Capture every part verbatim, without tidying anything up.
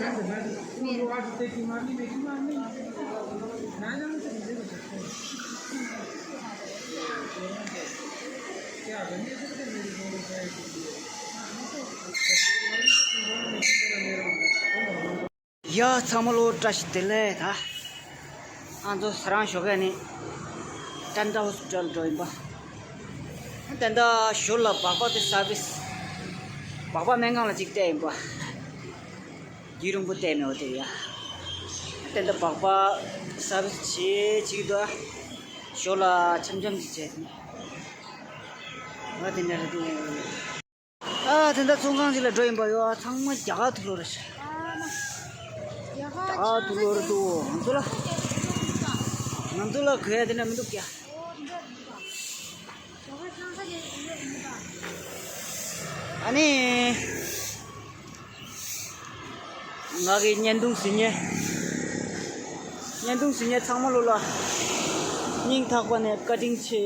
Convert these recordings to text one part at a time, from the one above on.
ཡ་ཚང་མ་ལོ་བཀྲ་ཤིས་བདེ་ལེགས། ད་ང་ཚོ་ས་རང་ཞོགས་ཀས་ནས་ཏན་ཏན་ཧོ་སི་པི་ཊལ་འགྲོ་ཡིན་པ། ཏན་ཏན་ཞོར་ལ་སྦག་སྦག་དེ་སར་བིས། སྦག་སྦག་སྨན་ཁང་ལ་གཅིག་བལྟས་ཡིན་པ། རྒྱུན་རིང་པོ་བལྟས་མེད་པ་དེ་ཡ། ཏན་ཏན་སྦག་སྦག་སར་བིས་བྱེད་ཅིག་འདུག་ཞོར་ལ་འཆམ་འཆམ་ཅིག་བྱས་ནས། ང་དེ་འདྲ་རེད་འདུག་ཨ་དེ་འདྲ་ཚོང་ཁང་ཞིག་ལ་འགྲོ་ཡིན་པ་ཡོད། ཚང་མ་རྒྱ་གར་ཐུག་ལོ་རེད། རྒྱ་གར་ཐུག་ལོ་རེད་འདུག་ང་ཚོ་ལ། ང་ཚོ་ལ་གོ་ཡ་དེ་འདྲ་མི་འདུག་ཀྱ། ཨ་ནི། ང་གི་བརྙན་ཐུང་གཟིགས་མཁན། བརྙན་ཐུང་གཟིགས་མཁན་ཚང་མ་ལོ་ལ། སྙིང་ཐག་པ་ནས་བཀའ་དྲིན་ཆེ་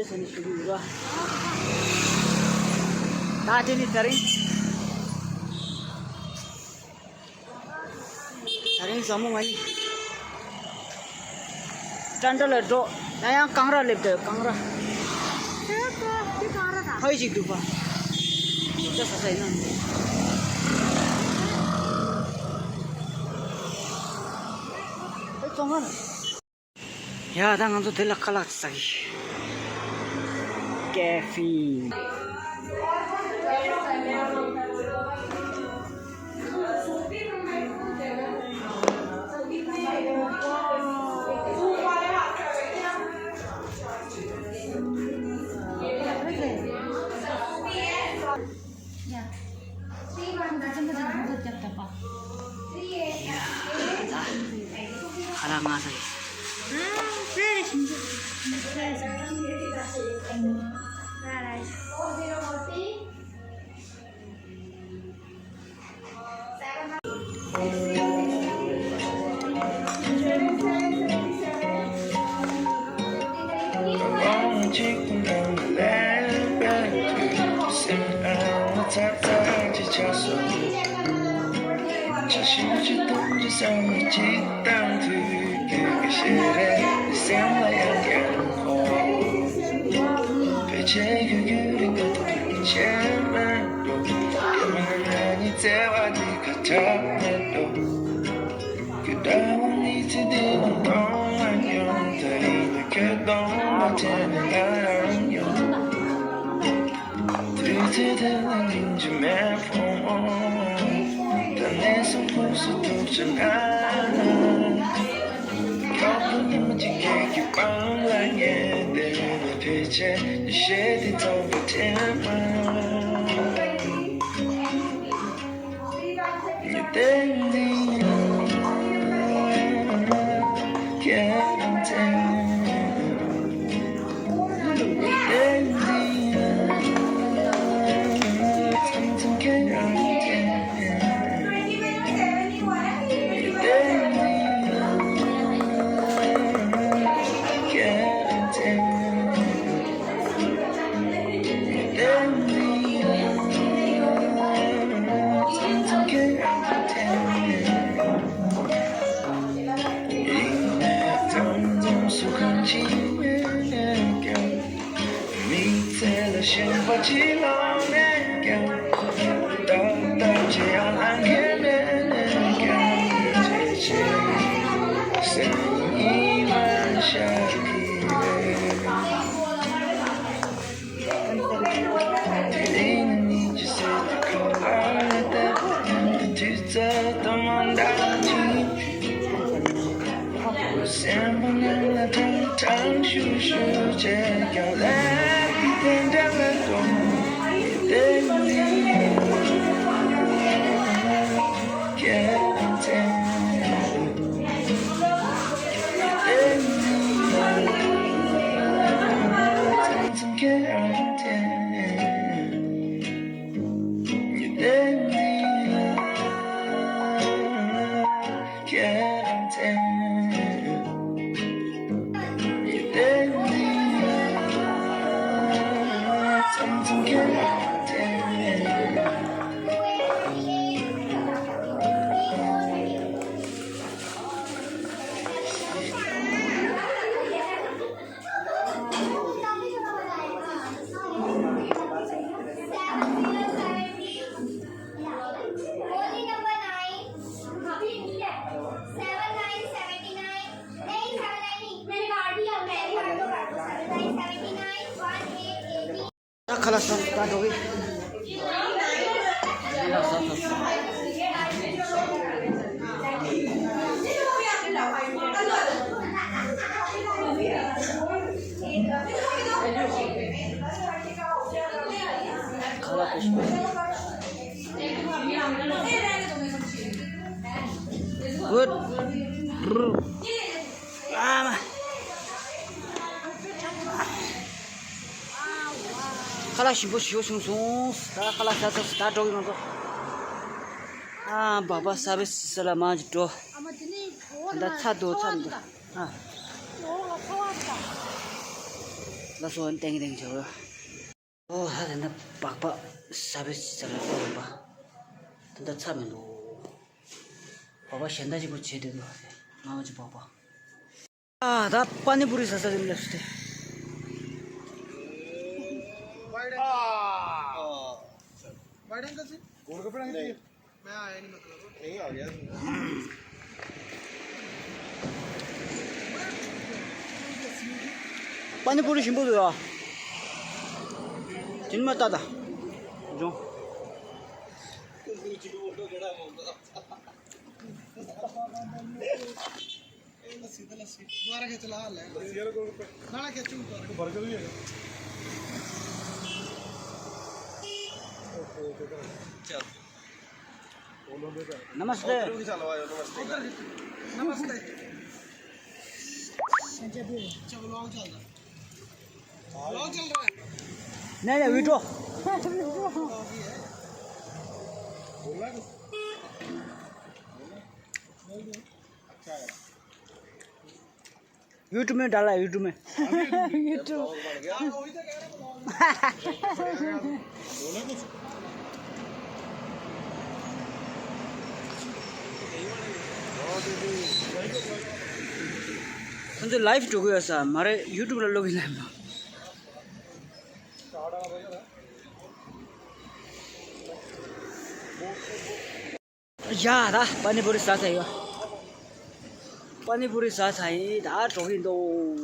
ཟེར་ནས་ཞུ་གི་ཡོད་ར། ད་དེ་ནི་དེ་རིང་། དེ་རིང་ཟ་མོ་ང་གཉིས། ཏྲན་ཏྲ་ལ་འགྲོ། ཡང་ཡང་ཀང་ར་སླེབས་འདོད་ཀང་ར། ཧའི་ཞིག་འདུག་པ། ཅ་ས་ས་ཡིན་ན། ཨེ་ཙོང་ཧ་ན། ཡ་ད་ང་ཚོ་དེ་ལ་ཁ་ལག་ཟ་གི། ཀེ་ཧྥེ། ཁ་ལག་ང་ཚོ་ཡིན། ལ་སོང་ད་འགྲོ་གི། Good. ཨ་མ། ཁ་ལག་ཞིམ་པོ་ཞིག་བྱུང་སོང་། ད་ཁ་ལག་ཟ་ཚར་སོང་། ད་འགྲོ་གི་མ་འགྲོ། ཨ་བ་བ་ས་བེ་སི་ལ་མ་འགྲོ། ད་ཚ་འདུག་ཚ་འདུག་ཨ། ལ་སོ་ཏེང་ཏེང་བྱ་བ། ཨོ་ཧ་ད་ན་པག་པ་ས་བེ་སི་ལ་ཡོང་བ། ད་ད་ཚ་མི་འདུག་བ་བ་གཞན་དག་ཅིག་གོ་བྱེད་དུ་འདུག་ང་མ་ཅིག་པག་པ། ཨ་ད་པ་ནི་པུ་རི་ཟ་ས་རིམ་ལབ་སྟེ། मैडम का सी? गोलगप्पे नहीं चाहिए? मैं आया नहीं, मतलब। नहीं आ गया। པ་ནི་པུ་རི་ཞིམ་པོ་འདུག་ཡ། ཅིན་མ་ཏ་ད། ཇོ། ਇਹ ਲੱਸੀ ਤੇ ਲੱਸੀ। ਦੁਬਾਰਾ ਖਿੱਚ ਲਾ, ਲੈ। ਲੱਸੀ ਵਾਲਾ ਗੋਲਗੱਪੇ। ਨਾਲੇ ਖਿੱਚ ਉੱਪਰ। ਬਰਗਰ ਵੀ ਹੈਗਾ। ਓਕੇ, ਓਕੇ, ਕਰ। ਚੱਲ। ਉਹਨਾਂ ਦੇ ਘਰ। नमस्ते। ਉੱਧਰ ਵੀ ਚੱਲ ਆਇਓ, ਨਮਸਤੇ। ਉੱਧਰ ਖਿੱਚ। ਨਮਸਤੇ। ਚਲੋ, ਆਓ ਚੱਲਦਾ। ਆਓ ਚੱਲ ਰਿਹਾ। ਨਹੀਂ, ਨਹੀਂ, ਵੀਟੋ। YouTube में डाला है, YouTube में। YouTube। ཁོང་ཚོ་ལའིབ་འགྲོ་གི་ཡོད་ས་མ་རེད། YouTube ལ་ལོག་གི་ལའིབ་འགྲོ། ཡ་ད་པ་ནི་པུ་རི་ཟ་ཚར་ཡོད། པ་ནི་པུ་རི་ཟ་ཚར་ཡིན། ད་འགྲོ་གི་འདུག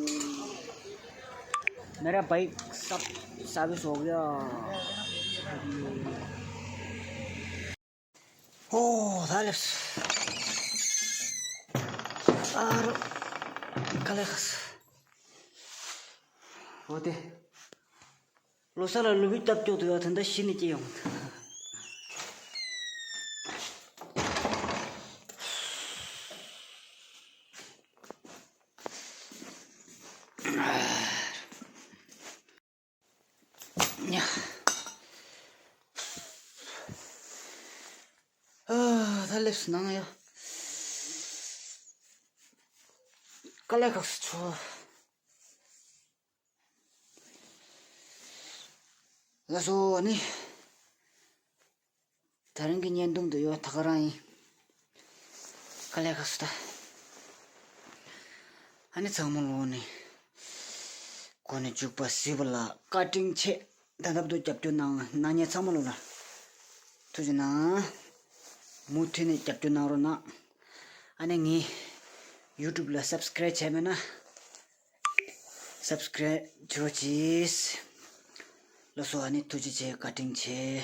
मेरा भाई सब सर्विस हो गया। ཨོ་ད་ལེབས། ཨ་རོ། ཀ་ལེ་ཁ་སི། འོ་དེ། ལོ་གསར་ལ་ལུག་གི་སྟབས་སྐྱོ་དུ་ཡ་ད་ལྟ་ཤི་ནས་སྐྱེ་ཡོང་། ཨ་ད་ལེབས་ནང་ཡ། ཀ་ལེ་ཁག་སུ་ཚོ། ལ་སོ་ནི། ད་རིང་གི་བརྙན་ཐུང་འདི་ཡོད་ད་ག་རང་ཡིན། ཀ་ལེ་ཁག་སུ་ད། ཨ་ནི་ཚང་མ་ལོ་ནི། གོ་ནས་འཇུག་པ་གཟིགས་པ་ལ་བཀའ་དྲིན་ཆེ། ད་ལྟ་བར་དུ་རྒྱབ་སྐྱོར་གནང་གནང་མཁན་ཚང་མ་ལོ་ལ། ཐུགས་རྗེ་གནང་། མུ་མཐུད་ནས་རྒྱབ་སྐྱོར་གནང་རོགས་གནང་། ཨ་ནི་ངའི་YouTube ལ་སབ་སི་ཀེ་རེབ་བྱས་མེད་ན། སབ་སི་ཀེ་རེབ་བྱེད་རོགས་གྱིས། ལགས་སོ། ཨ་ནི་ཐུགས་རྗེ་ཆེ། བཀའ་དྲིན་ཆེ།